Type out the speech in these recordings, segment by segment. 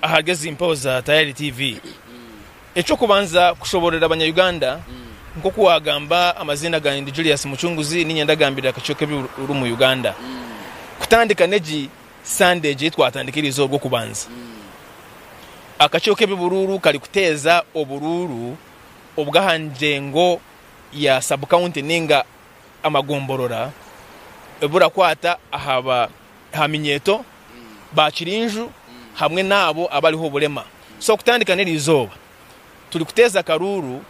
Ahari ezi mpewo za Tayari TV. Eky'okubanza kushoboororera abanya-Uganda, nk'oku waagamba amaziina gangye ndi Julius Mucunguzi, niinye ndagambirira akakiiko k'eby'oburuuru omu Uganda. Kutandika n'egi Sande egi ei twatandika eriizooba Orwokubanza, akakiiko k'eby'oburuuru karikuteeza oburuuru obw'aha ngyengo ya sub-county nainga amagomborora eburakwata aha aha minyeeto, ba kirinju hamwe n'abo abariho oburema. So kutandika n'eriizooba, turikuteeza akaruuru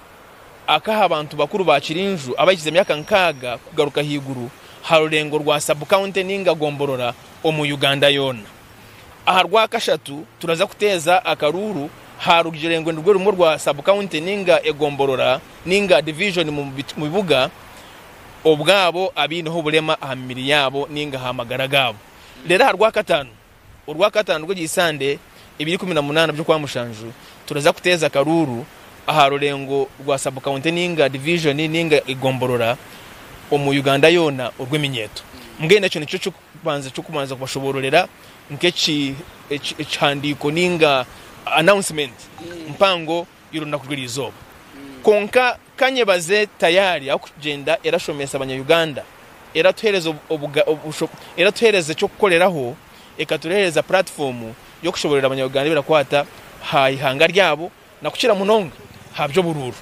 ak'aha bantu bakuru ba kirinju abahikize emyaka 60 kugaruka ahaiguru aha rurengo rwa sub-county ninga gomborora omu Uganda yoona. Aha Rwakashatu turaza kuteeza akaruuru aha rurengo nirwo rumwe rwa sub-county ninga egomborora ninga division omu bibuga obwabo abaineho oburema aha mibiri yaabo ninga aha magara gaabo. Reero aha Rwakataano, Orwakataano rw'egi Sande ebiro 18 by'Okwamushanju, turaza kuteeza akaruuru aha rurengo rwa sub-county ninga division ninga egomborora omu Uganda yoona orw'eminyeeto. Mbwenu ekyo nikyo ky'okubanza ky'okubanza kubashoboororera nk'eki ekihandiiko ninga announcement mpango y'orunaku rw'eriizooba. Kwonka Ka nyebaze Tayari ahabw'okugyenda erashomesa abanya-Uganda, eratuheereza eratuheereza eky'okukoreraho, ekatuheereza puratifoomu y'okushoboororera abanya-Uganda ebirakwata aha ihanga ryabo na kukira munonga aha by'oburuuru.